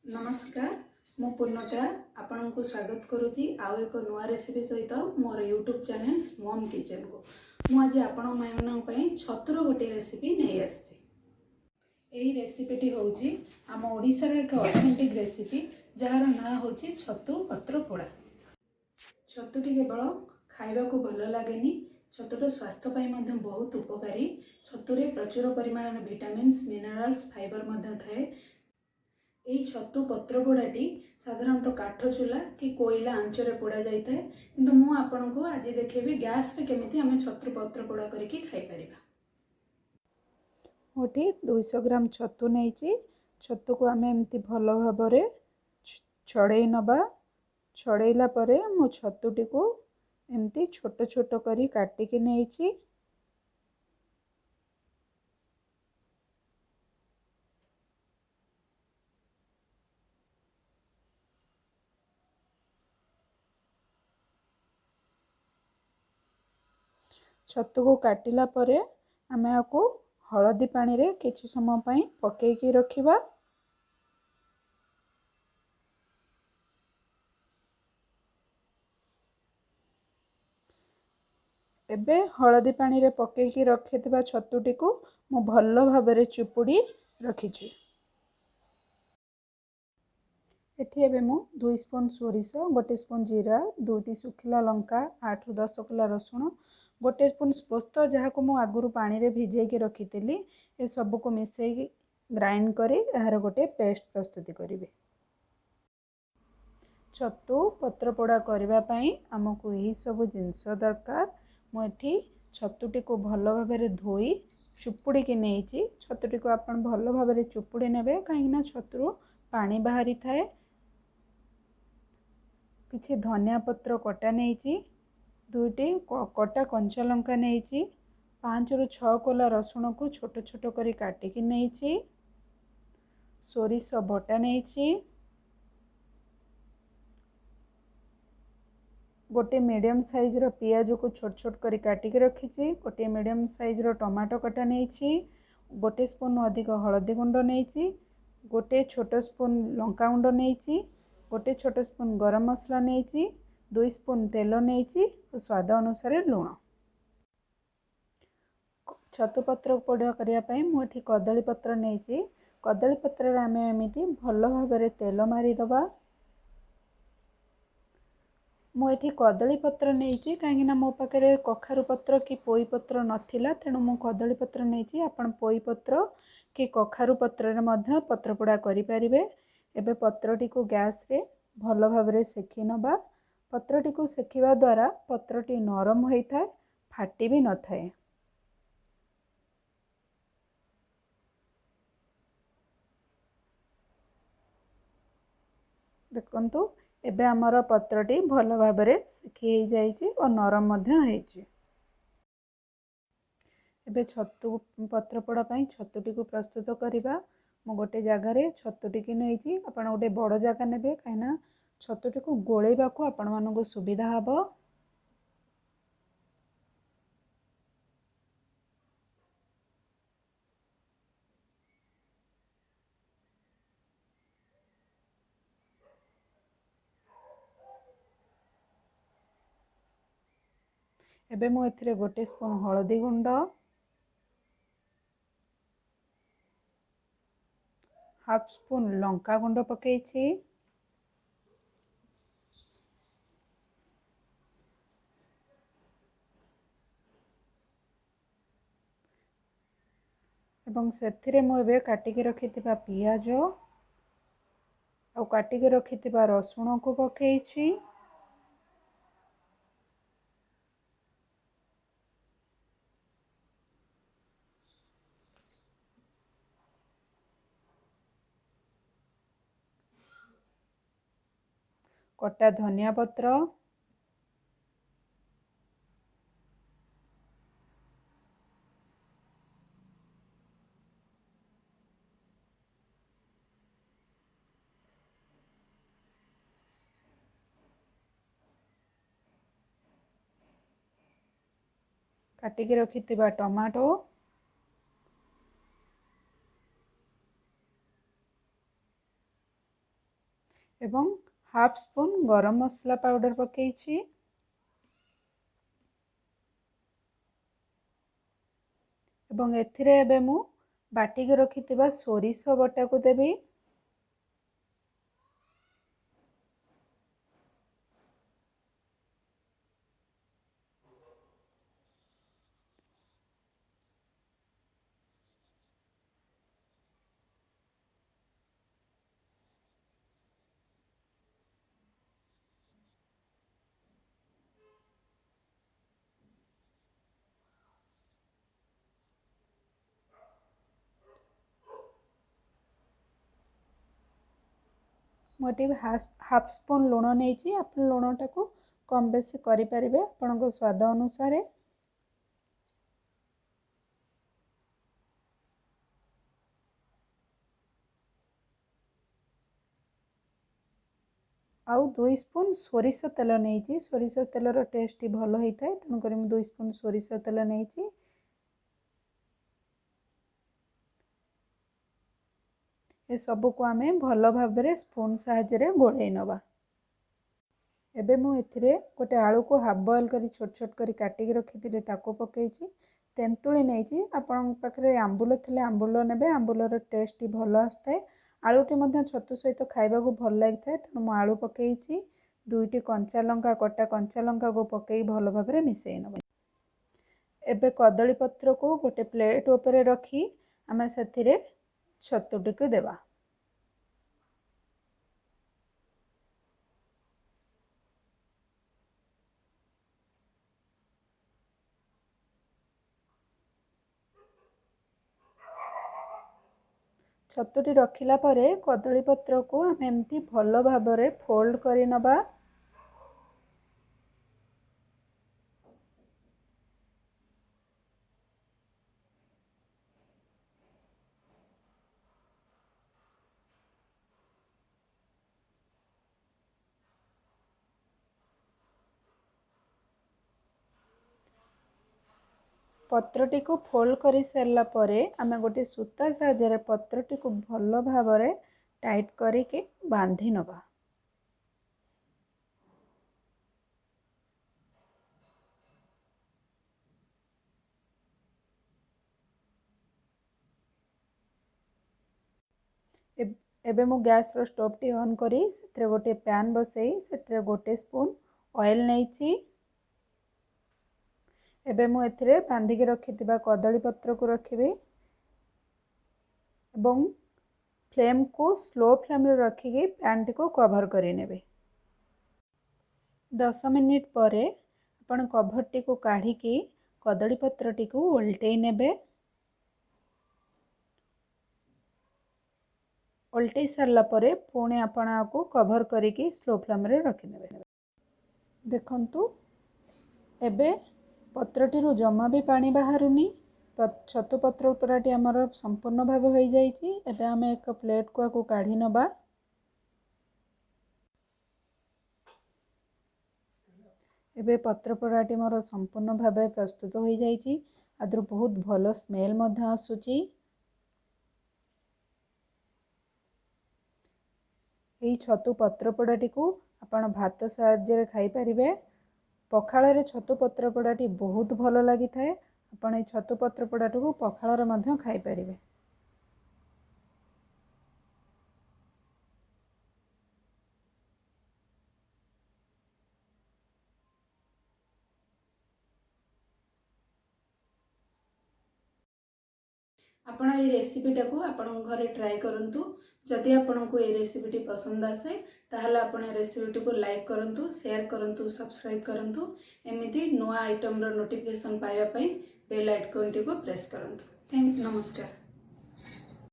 ନମସ୍କାର, ମୁଁ ପୂର୍ଣ୍ଣତା ଆପଣଙ୍କୁ ସ୍ୱାଗତ କରୁଛି ଆଉ ଏକ ନୂଆ ରେସିପି ସହିତ ମୋର ୟୁଟ୍ୟୁବ୍ ଚ୍ୟାନେଲ୍ ମମ୍ କିଚେନ୍କୁ। ମୁଁ ଆଜି ଆପଣମାନଙ୍କ ପାଇଁ ଛତୁର ଗୋଟିଏ ରେସିପି ନେଇ ଆସିଛି। ଏହି ରେସିପିଟି ହେଉଛି ଆମ ଓଡ଼ିଶାର ଏକ ଅଥେଣ୍ଟିକ୍ ରେସିପି, ଯାହାର ନାଁ ହେଉଛି ଛତୁ ପତ୍ର ପୋଡ଼ା। ଛତୁଟି କେବଳ ଖାଇବାକୁ ଭଲ ଲାଗେନି, ଛତୁଟା ସ୍ୱାସ୍ଥ୍ୟ ପାଇଁ ମଧ୍ୟ ବହୁତ ଉପକାରୀ। ଛତୁରେ ପ୍ରଚୁର ପରିମାଣର ଭିଟାମିନ୍ସ, ମିନେରାଲ୍ସ, ଫାଇବର ମଧ୍ୟ ଥାଏ। ଏହି ଛତୁ ପତ୍ର ପୋଡ଼ାଟି ସାଧାରଣତଃ କାଠ ଚୁଲା କି କୋଇଲା ଆଞ୍ଚରେ ପୋଡ଼ା ଯାଇଥାଏ, କିନ୍ତୁ ମୁଁ ଆପଣଙ୍କୁ ଆଜି ଦେଖେଇବି ଗ୍ୟାସ୍ରେ କେମିତି ଆମେ ଛତୁ ପତ୍ର ପୋଡ଼ା କରିକି ଖାଇପାରିବା। ମୁଁ ଏଠି 200 ଗ୍ରାମ ଛତୁ ନେଇଛି। ଛତୁକୁ ଆମେ ଏମିତି ଭଲ ଭାବରେ ଛଡ଼େଇ ନେବା। ଛଡ଼େଇଲା ପରେ ମୁଁ ଛତୁଟିକୁ ଏମିତି ଛୋଟ ଛୋଟ କରି କାଟିକି ନେଇଛି। ଛତୁକୁ କାଟିଲା ପରେ ଆମେ ଆକୁ ହଳଦୀ ପାଣିରେ କିଛି ସମୟ ପାଇଁ ପକେଇକି ରଖିବା। ଏବେ ହଳଦୀ ପାଣିରେ ପକେଇକି ରଖିଥିବା ଛତୁଟିକୁ ମୁଁ ଭଲ ଭାବରେ ଚୁପୁଡ଼ି ରଖିଛି। ଏଠି ଏବେ ମୁଁ 2 ସ୍ପୁନ୍ ସୋରିଷ, 1 ସ୍ପୁନ୍ ଜିରା, 2ଟି ଶୁଖିଲା ଲଙ୍କା, 8ରୁ 10 କୋଲା ରସୁଣ, 1 ସ୍ପୁନ୍ ପୋସ୍ତ, ଯାହାକୁ ମୁଁ ଆଗରୁ ପାଣିରେ ଭିଜେଇକି ରଖିଥିଲି, ଏସବୁକୁ ମିଶାଇକି ଗ୍ରାଇଣ୍ଡ କରି ଏହାର ଗୋଟିଏ ପେଷ୍ଟ ପ୍ରସ୍ତୁତି କରିବି। ଛତୁ ପତ୍ରପୋଡ଼ା କରିବା ପାଇଁ ଆମକୁ ଏହିସବୁ ଜିନିଷ ଦରକାର। ମୁଁ ଏଠି ଛତୁଟିକୁ ଭଲ ଭାବରେ ଧୋଇ ଚୁପୁଡ଼ିକି ନେଇଛି। ଛତୁଟିକୁ ଆପଣ ଭଲ ଭାବରେ ଚୁପୁଡ଼ି ନେବେ, କାହିଁକିନା ଛତୁରୁ ପାଣି ବାହାରିଥାଏ। କିଛି ଧନିଆ ପତ୍ର କଟା ନେଇଛି, 2ଟି କଟା କଞ୍ଚା ଲଙ୍କା ନେଇଛି, 5ରୁ 6 କୋଲା ରସୁଣକୁ ଛୋଟ ଛୋଟ କରି କାଟିକି ନେଇଛି, ସୋରିଷ ବଟା ନେଇଛି, ଗୋଟିଏ ମିଡ଼ିୟମ୍ ସାଇଜ୍ର ପିଆଜକୁ ଛୋଟ ଛୋଟ କରି କାଟିକି ରଖିଛି, ଗୋଟିଏ ମିଡ଼ିୟମ୍ ସାଇଜ୍ର ଟମାଟୋ କଟା ନେଇଛି, 1 ସ୍ପୁନ୍ ଅଧିକ ହଳଦୀ ଗୁଣ୍ଡ ନେଇଛି, ଗୋଟିଏ ଛୋଟ ସ୍ପୁନ୍ ଲଙ୍କା ଗୁଣ୍ଡ ନେଇଛି, ଗୋଟିଏ ଛୋଟ ସ୍ପୁନ୍ ଗରମ ମସଲା ନେଇଛି, 2 ସ୍ପୁନ୍ ତେଲ ନେଇଛି ଓ ସ୍ୱାଦ ଅନୁସାରେ ଲୁଣ। ଛତୁ ପତ୍ର ପୋଡ଼ା କରିବା ପାଇଁ ମୁଁ ଏଠି କଦଳୀ ପତ୍ର ନେଇଛି। କଦଳୀ ପତ୍ରରେ ଆମେ ଏମିତି ଭଲ ଭାବରେ ତେଲ ମାରିଦେବା। ମୁଁ ଏଠି କଦଳୀ ପତ୍ର ନେଇଛି କାହିଁକିନା ମୋ ପାଖରେ କଖାରୁ ପତ୍ର କି ପୋଇ ପତ୍ର ନଥିଲା, ତେଣୁ ମୁଁ କଦଳୀ ପତ୍ର ନେଇଛି। ଆପଣ ପୋଇ ପତ୍ର କି କଖାରୁ ପତ୍ରରେ ମଧ୍ୟ ପତ୍ରପୋଡ଼ା କରିପାରିବେ। ଏବେ ପତ୍ରଟିକୁ ଗ୍ୟାସ୍ରେ ଭଲ ଭାବରେ ସେକି ନେବା। ପତ୍ରଟିକୁ ସେକିବା ଦ୍ୱାରା ପତ୍ରଟି ନରମ ହୋଇଥାଏ, ଫାଟି ବି ନଥାଏ। ଦେଖନ୍ତୁ, ଏବେ ଆମର ପତ୍ରଟି ଭଲ ଭାବରେ ସେକି ହେଇଯାଇଛି ଓ ନରମ ମଧ୍ୟ ହେଇଛି। ଏବେ ଛତୁ ପତ୍ରପୋଡ଼ା ପାଇଁ ଛତୁଟିକୁ ପ୍ରସ୍ତୁତ କରିବା। ମୁଁ ଗୋଟେ ଜାଗାରେ ଛତୁଟିକି ନେଇଛି। ଆପଣ ଗୋଟେ ବଡ଼ ଜାଗା ନେବେ, କାହିଁକିନା ଛତୁଟିକୁ ଗୋଳେଇବାକୁ ଆପଣମାନଙ୍କୁ ସୁବିଧା ହେବ। ଏବେ ମୁଁ ଏଥିରେ 1 ସ୍ପୁନ୍ ହଳଦୀ ଗୁଣ୍ଡ, ହାଫ୍ ସ୍ପୁନ୍ ଲଙ୍କା ଗୁଣ୍ଡ ପକାଇଛି, ଏବଂ ସେଥିରେ ମୁଁ ଏବେ କାଟିକି ରଖିଥିବା ପିଆଜ ଆଉ କାଟିକି ରଖିଥିବା ରସୁଣକୁ ପକାଇଛି। କଟା ଧନିଆ ପତ୍ର, କାଟିକି ରଖିଥିବା ଟମାଟୋ, ଏବଂ ହାଫ୍ ସ୍ପୁନ୍ ଗରମ ମସଲା ପାଉଡ଼ର ପକାଇଛି। ଏବଂ ଏଥିରେ ଏବେ ମୁଁ ବାଟିକି ରଖିଥିବା ସୋରିଷ ବଟାକୁ ଦେବି। ମୁଁ ଏଠି ହାଫ୍ ସ୍ପୁନ୍ ଲୁଣ ନେଇଛି। ଆପଣ ଲୁଣଟାକୁ କମ୍ ବେଶୀ କରିପାରିବେ ଆପଣଙ୍କ ସ୍ୱାଦ ଅନୁସାରେ। ଆଉ 2 ସ୍ପୁନ୍ ସୋରିଷ ତେଲ ନେଇଛି। ସୋରିଷ ତେଲର ଟେଷ୍ଟଟି ଭଲ ହେଇଥାଏ, ତେଣୁକରି ମୁଁ 2 ସ୍ପୁନ୍ ସୋରିଷ ତେଲ ନେଇଛି। ଏସବୁକୁ ଆମେ ଭଲ ଭାବରେ ସ୍ପୁନ୍ ସାହାଯ୍ୟରେ ଗୋଳେଇ ନେବା। ଏବେ ମୁଁ ଏଥିରେ ଗୋଟେ ଆଳୁକୁ ହାଫ୍ ବଏଲ୍ କରି ଛୋଟ ଛୋଟ କରି କାଟିକି ରଖିଥିଲି, ତାକୁ ପକାଇଛି। ତେନ୍ତୁଳି ନେଇଛି। ଆପଣଙ୍କ ପାଖରେ ଆମ୍ବୁଲ ଥିଲେ ଆମ୍ବୁଲ ନେବେ, ଆମ୍ବୁଲର ଟେଷ୍ଟଟି ଭଲ ଆସିଥାଏ। ଆଳୁଟି ମଧ୍ୟ ଛତୁ ସହିତ ଖାଇବାକୁ ଭଲ ଲାଗିଥାଏ, ତେଣୁ ମୁଁ ଆଳୁ ପକାଇଛି। 2ଟି କଞ୍ଚା ଲଙ୍କା, କଟା କଞ୍ଚା ଲଙ୍କାକୁ ପକାଇ ଭଲ ଭାବରେ ମିଶାଇ ନେବା। ଏବେ କଦଳୀ ପତ୍ରକୁ ଗୋଟେ ପ୍ଲେଟ୍ ଉପରେ ରଖି ଆମେ ସେଥିରେ ଛତୁଟିକୁ ଦେବା। ଛତୁଟି ରଖିଲା ପରେ କଦଳୀ ପତ୍ରକୁ ଆମେ ଏମିତି ଭଲ ଭାବରେ ଫୋଲ୍ଡ କରି ନେବା। ପତ୍ରଟିକୁ ଫୋଲ୍ଡ କରିସାରିଲା ପରେ ଆମେ ଗୋଟେ ସୂତା ସାହାଯ୍ୟରେ ପତ୍ରଟିକୁ ଭଲ ଭାବରେ ଟାଇଟ୍ କରିକି ବାନ୍ଧି ନେବା। ଏବେ ମୁଁ ଗ୍ୟାସ୍ର ଷ୍ଟୋଭ୍ଟି ଅନ୍ କରି ସେଥିରେ ଗୋଟିଏ ପ୍ୟାନ୍ ବସାଇ ସେଥିରେ 1 ସ୍ପୁନ୍ ଅଏଲ୍ ନେଇଛି। ଏବେ ମୁଁ ଏଥିରେ ବାନ୍ଧିକି ରଖିଥିବା କଦଳୀ ପତ୍ରକୁ ରଖିବି ଏବଂ ଫ୍ଲେମ୍କୁ ସ୍ଲୋ ଫ୍ଲେମ୍ରେ ରଖିକି ପ୍ୟାନ୍ଟିକୁ କଭର୍ କରିନେବି। 10 ମିନିଟ୍ ପରେ ଆପଣ କଭର୍ଟିକୁ କାଢ଼ିକି କଦଳୀ ପତ୍ରଟିକୁ ଓଲଟେଇ ନେବେ। ଓଲଟେଇ ସାରିଲା ପରେ ପୁଣି ଆପଣ ଆକୁ କଭର୍ କରିକି ସ୍ଲୋ ଫ୍ଲେମ୍ରେ ରଖିଦେବେ। ଦେଖନ୍ତୁ ଏବେ ପତ୍ରଟିରୁ ଜମା ବି ପାଣି ବାହାରୁନି। ଛତୁ ପତ୍ର ପୋଡ଼ାଟି ଆମର ସମ୍ପୂର୍ଣ୍ଣ ଭାବେ ହୋଇଯାଇଛି। ଏବେ ଆମେ ଏକ ପ୍ଲେଟ୍କୁ ଆକୁ କାଢ଼ି ନେବା। ଏବେ ପତ୍ର ପୋଡ଼ାଟି ମୋର ସମ୍ପୂର୍ଣ୍ଣ ଭାବେ ପ୍ରସ୍ତୁତ ହୋଇଯାଇଛି। ଆଦରୁ ବହୁତ ଭଲ ସ୍ମେଲ୍ ମଧ୍ୟ ଆସୁଛି। ଏହି ଛତୁ ପତ୍ର ପୋଡ଼ାଟିକୁ ଆପଣ ଭାତ ସାହାଯ୍ୟରେ ଖାଇପାରିବେ। ପଖାଳରେ ଛତୁ ପତ୍ର ପୋଡ଼ାଟି ବହୁତ ଭଲ ଲାଗିଥାଏ। ଆପଣ ଏହି ଛତୁ ପତ୍ର ପୋଡ଼ାଟିକୁ ପଖାଳରେ ମଧ୍ୟ ଖାଇପାରିବେ। ଆପଣ ଏଇ ରେସିପିଟାକୁ ଆପଣଙ୍କ ଘରେ ଟ୍ରାଏ କରନ୍ତୁ। ଯଦି ଆପଣଙ୍କୁ ଏଇ ରେସିପିଟି ପସନ୍ଦ ଆସେ, ତାହେଲେ ଆପଣ ଏ ରେସିପିଟିକୁ ଲାଇକ୍ କରନ୍ତୁ, ସେୟାର କରନ୍ତୁ, ସବସ୍କ୍ରାଇବ୍ କରନ୍ତୁ। ଏମିତି ନୂଆ ଆଇଟମ୍ର ନୋଟିଫିକେସନ୍ ପାଇବା ପାଇଁ ବେଲ୍ ଆଇକନ୍ଟିକୁ ପ୍ରେସ୍ କରନ୍ତୁ। Thank, ନମସ୍କାର।